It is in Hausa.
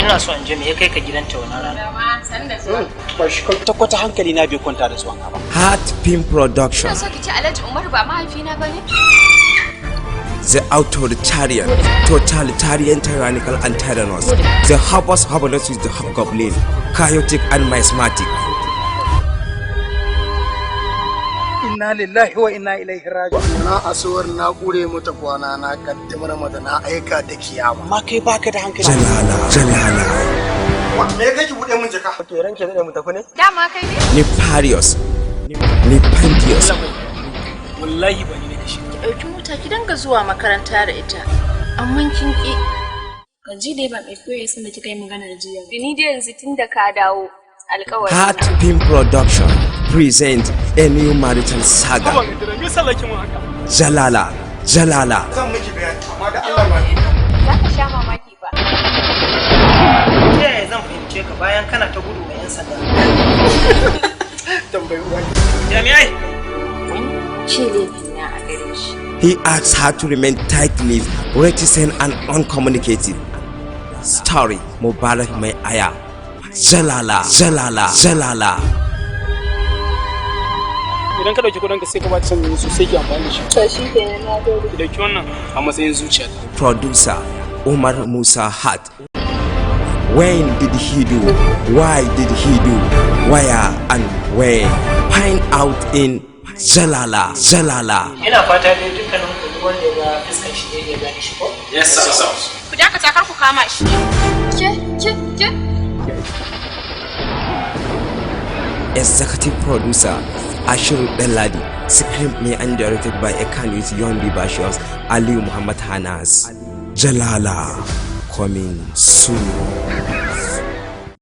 Ina so in je me ya kai ka gidanta wannan rana? Kwata-kwata hankali na bai kwanta da zuwan ka ba. Heart Film Production. Ina so ki ce Alhaji Umaru ba mahaifina bane? The authoritarian, totalitarian, tyrannical, and tyrannous. The hobos hobos is the hobgoblin, chaotic and miasmatic. Inna lillahi wa inna ilaihi raji'un. Na asuwar na kure mata kwana, na kaddamar mata, na aika da kiyama. Amma kai baka da hankali. Jalala, Jalala. Me kake bude min jaka? To, ranke da mu tafi ne. Dama kai ne? Nefarious, Nepandious. Wallahi ba ni ne kashe. Ki ɗauki mota ki dinga zuwa makaranta da ita, amma kin ƙi. Ji dai ba mai koya sun da kika yi maganar jiya. Ni dai yanzu tun da ka dawo, alƙawari. Heart Film Production present a new marital saga. Me yasa laki mun haka? Jalala, Jalala. Zan miki bayani, amma da Allah ba. Za ka sha mamaki ba. Ta yaya zan fahimce ka bayan kana ta gudu ga 'yan sanda? Tambayi uwa. Jami'ai! Ce laifina a gare shi. He asks her to remain tight-lipped, reticent, and uncommunicative. Story: Mubarak Mai Aya. Jalala, Jalala, Jalala. Idan ka dauki kudin ka, sai ka bata son su, sai ki amfani da shi. To shi kenan, na gode. Ki dauki wannan a matsayin zuciyata. Producer: Umar Musa Hart. When did he do? Why did he do? Where and when? Find out in Jalala, Jalala. Ina fata dai dukkanin ku duk wanda ya ga fuskar shi zai iya gane shi, ko? Yes sir. Ku dakata, kar ku kama shi. Ke, ke, ke. Executive Producer: Ashiru Beladi. Screenplay and directed by Ekanus Yombi Bashios, Ali Muhammad Hanas. Jalala. Coming soon.